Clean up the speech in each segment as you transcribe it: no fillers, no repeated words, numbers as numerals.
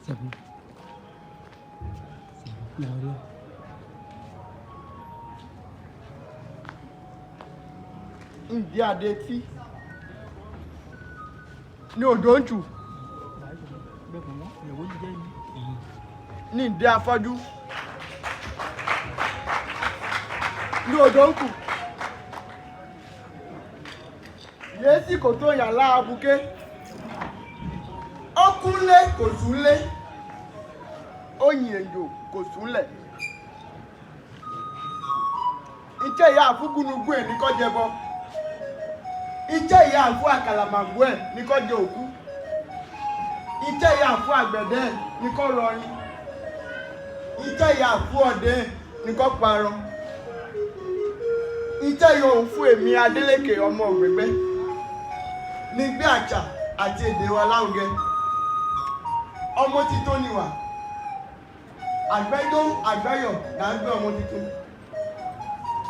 7. 7. Ǹdí adétí ní odò ń tù ní ìdí afọ́jú ní odò ń kù yéésì kò tó yàn láàbùké ó kúnlé kò súnlé ó yìn èjò kò súnlẹ̀ iṣẹ́ ìyá àfúgúnugún ẹ̀ ní kó jẹbọ iṣẹ́ ìyá àfú àkàlàmàgbò ẹ̀ ní kó jẹ òkú iṣẹ́ ìyá àfú àgbẹ̀dẹ ẹ̀ ní kó rọrin iṣẹ́ ìyá àfú ọdẹ ẹ̀ ní kó parun iṣẹ́ ìyá òun fún èmi Adélékè ọmọ Ògbègbè ní gbé àṣà àti èdè wa lárugẹ ọmọ títún ni wà àgbẹ́jọ́ àgbẹ́yọ̀ là ń gbé ọmọ tuntun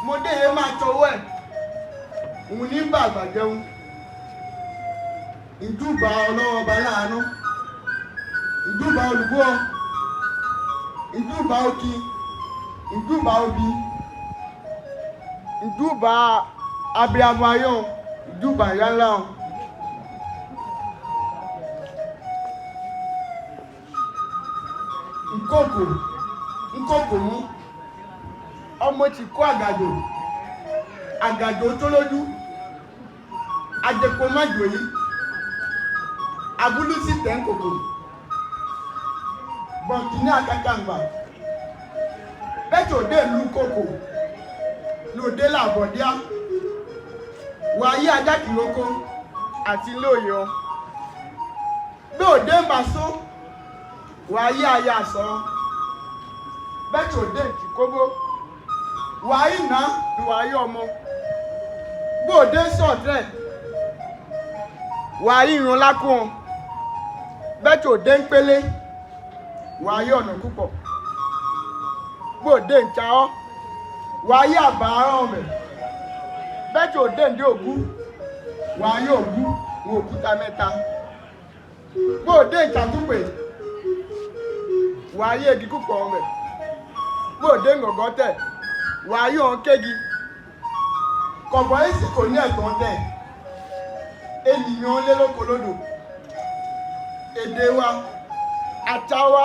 mọdé yẹn máa tọwọ́ ẹ̀ òun ní bá àgbà jẹun ìdúbà ọlọ́wọ́ ọba láàánú ìdúbà olùgbọ́ ìdúbà òkì ìdúbà obì ìdúbà abiyamọ ayọ̀ ìdúbà yálà. Nkókò nkókò mú ọmọ ti kó àgàdò àgàdò tó lójú àjẹpọ májòyí abúlùsí tẹ̀ ń kòkò bọ̀ǹkì ní àkàkàǹgbà bẹ́ẹ̀ tó dé ìlú kòkò lòdé làbọ̀díá wàyí ajákìrókò àti lóye ọ bí òde ń bá só wàyí ayé àsọ bẹ́ẹ̀ tó dé ìtìkóbó wàyí nà ní wàyí ọmọ bí òde sọ̀tẹ̀ wàyí irun lákùn ọ bẹ́ẹ̀ tó dé ń pélé wàyí ọ̀nà púpọ̀ bí òde ń ta ọ́ wàyí àbáràn rẹ̀ bẹ́ẹ̀ tó dé ń dé ògú wàyí ògú wò òkúta mẹ́ta bí òde ìtàkùpè wàyí egi púpọ̀ rẹ̀ bí òde ń gọ̀gọ́ tẹ̀ wàyí ọ̀hún kégi kọ̀bọ̀ èsì kò ní ẹ̀tọ́ tẹ̀ ènìyàn lé lóko lódò èdè wa àṣà wa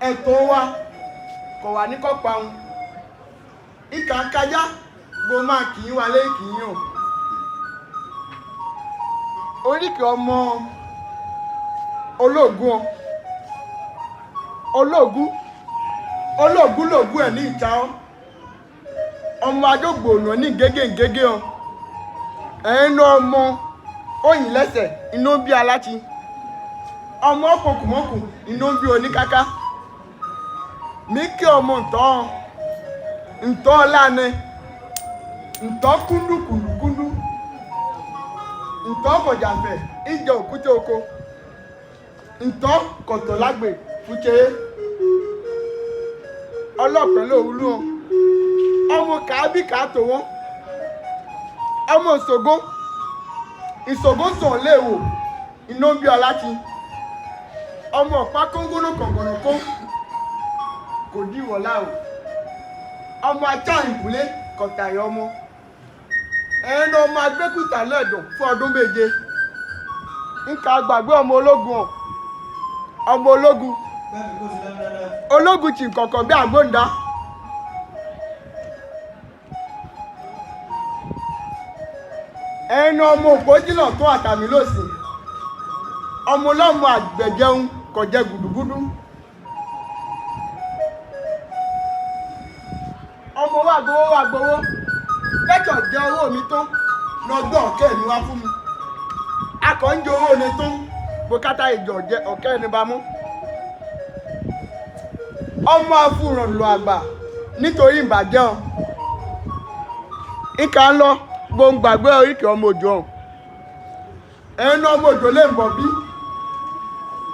ẹ̀tọ́ wa kò wà ní kọ́pa òun ìkà kájá bó máa kì í wálé kì í yàn oríkì ọmọ ológun ọ ológun ológun lògùn ẹ̀ ní ìta ọ ọmọ adógbòònà ní gégéǹgégé ọ ẹ̀ ń lọ ọmọ òyìn lẹ́sẹ̀ inú bí aláti ọmọ kòkùmọ́kù inú bí oníkáká mi kí ọmọ ntọ́ ntọ́ lánàá ntọ́ kúndùkúndùkúndù ntọ́ kọjàfẹ́ ìjọ òkúté oko ntọ́ kọ̀tọ̀ lágbè fúnṣe ọlọ́pẹ́ lòwúlú ọ ọmọ kàábì kàátó wọn ọmọ ìṣògo ìṣògo sàn léèwò iná bí ọláti ọmọ ọ̀pá kóngónó kọ̀ǹgọ̀nà kó kò díwọ̀lá o ọmọ ajá ìkúlé kọ̀tàyọ̀ ọmọ ẹnu ọmọ agbẹ́kùtà lẹ́dùn fún ọdún méje nka gbàgbé ọmọ ológun ọ ọmọ ológun ológun tì kọ̀kọ̀ bí àgbóǹda. Ẹnu ọmọ òpójìnà tó àtàmì lòsì ọmọ ọlọ́mọ àgbẹ̀jẹun kò jẹ gùdùgùdù. Ọmọ wa gbowó wa gbowó lẹ́tọ̀ jẹ owó mi tán lọ́gbọ́n ọ̀kẹ́ mi wá fún mi akọ̀ ń jẹ owó mi tán bùkátà ìjọ jẹ ọ̀kẹ́ ni bá mú. Ọmọ afúnràn lọ àgbà nítorí ìbàjẹ́ ọ ìkà ń lọ gbòǹgbàgbé oríkì ọmọ òjò ọ ẹnu ọmọ òjò lè ń bọ̀ bí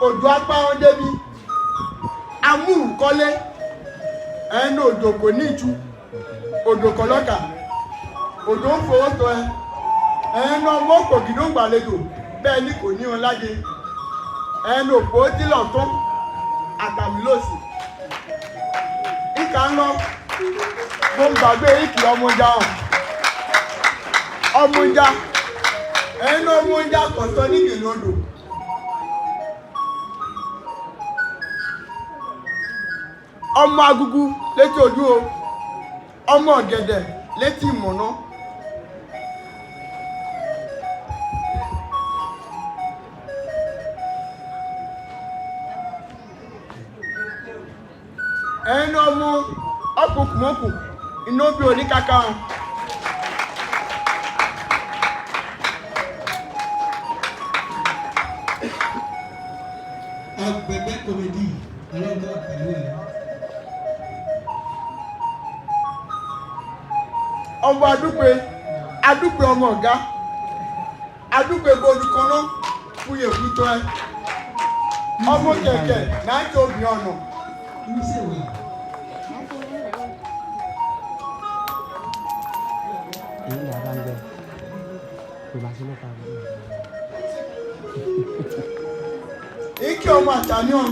òjò apá wọn débi amúrùkọ́lé ẹnu òjò kò ní ìtú òjò kọlọ́kà òjò ń fowó tọ ẹ ẹnu ọmọ òkòkìdó ń gbàlejò bẹ́ẹ̀ ni kò ní wọn lájẹ ẹnu òpó tí lọ tán Àtàmílòsì. Ìkà ń lọ, mo ń gbàgbé ìkì ọmọjà hàn. Ọmọjà, ẹnu ọmọjà kọ̀sọ́ nígbìnrin odò. Ọmọ agugu létí ojú o, ọmọ ọ̀gẹ̀dẹ̀ létí ìmọ̀ná. Ẹnu ọmọ ọkùnkùnmọ́kùn iná bí oníkàkà hàn. Agbẹ̀gbẹ́ comedy ọlọ́gbọ́n pẹ̀lú ẹ̀. Ọmọ adúpẹ́ adúpẹ́ ọmọ ọ̀gá adúpẹ́ bójú kan náà fúyè fútọ́ ẹ ọmọ kẹ̀kẹ́ náà tó obìnrin ọ̀nà. Irúṣẹ́ wà. Èyí ni a bá ń gbẹ kò bá sí nípa rẹ. Ike ọmọ àtàníọ̀n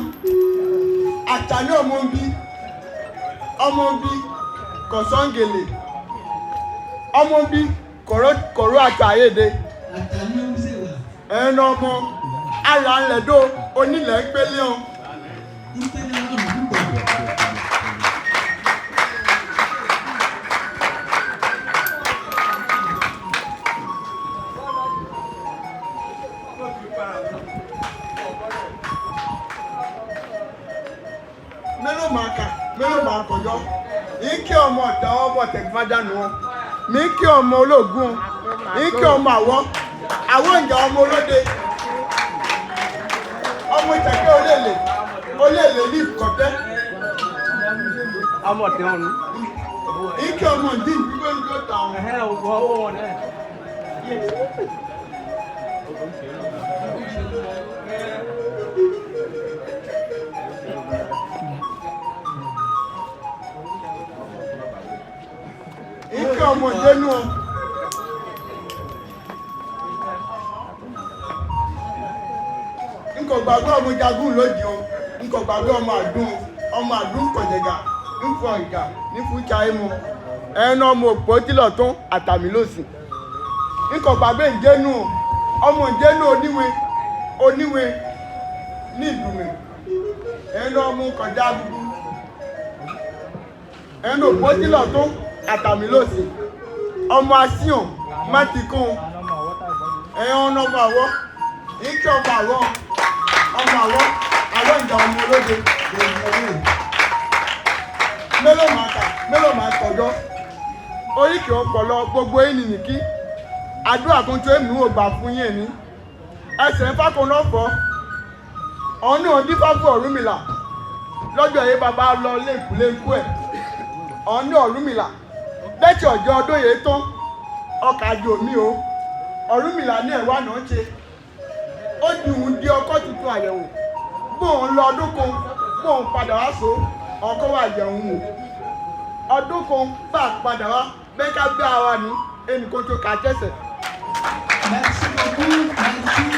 àtàníọ̀n ọmọ ń bí ọmọ ń bí kọ̀sọ́ngèlè ọmọ ń bí kọ̀rọ̀ àtàyèdè. Àtàní irúṣẹ́ wà. Ẹnu ọmọ ara ńlẹ̀dọ́ onílẹ̀ ń pélé hàn. Ìpele ọ̀nà púpọ̀. Mélòó máa kà, mélòó máa kọjọ ike ọmọ ọ̀tá ọmọ tẹ̀gbọ́n wọn mi kí ọmọ ológun ike ọmọ àwọ àwọ ìjà ọmọ olóde ọmọ ìtẹ̀kẹ́ olóòlè olóòlè ní ìkọ̀tẹ́. Ọmọ tẹ wọn. Ike ọmọ ìdí ìdúgbò ń tó ta wọn. Ẹhẹ́ ọwọ́ ọwọ́ náà. Ike ọmọ ìdénú ọ. Nkò gbàgbé ọmọ jagun lódì o, nkò gbàgbé ọmọ àdún ọmọ àdún kọ̀jẹ̀gà nfọ ìgà nífúncha ẹmu ẹnu ọmọ òpó tìlọ̀ tún àtàmì lòsì. Nkò gbàgbé ìjẹnu o, ọmọ ìjẹnu oníwe oníwe ní ìdùnmí ẹnu ọmọ kọjá gbogbo ẹnu òpó tìlọ̀ tún àtàmì lòsì ọmọ asíhàn má ti kún ẹ̀hún ọmọ àwọ̀ ike ọmọ àwọ̀ ọmọ àwọ̀ àwọ̀ ìjà ọmọ olóde mélòó máa kà mélòó máa kọjọ́ oríkì ọpọlọ gbogbo ènìyàn kí àdúrà kan tó èmi ò gbà fún yín ní ẹsẹ̀ fákoná fọ́ ọ̀nà òdífáfún Ọ̀rúnmìlà lọ́jọ́ yìí bàbá lọ lẹ́kùlẹ́kù ẹ̀ ọ̀nà Ọ̀rúnmìlà bẹ́tì ọjọ́ ọdún yìí tán ọkà jò mí o Ọ̀rúnmìlà ní ẹ̀wà náà ṣe ó di òun di ọkọ́ tuntun àyẹ̀wò bóun lọ ọdún kan bóun padà wá so ọkọ́ wà yẹ̀wò wò ọdún kan bá a padà wá bẹ́ẹ̀ ká gbé ara ní ẹnìkan tó kà á tẹ̀sẹ̀. Merci beaucoup, merci.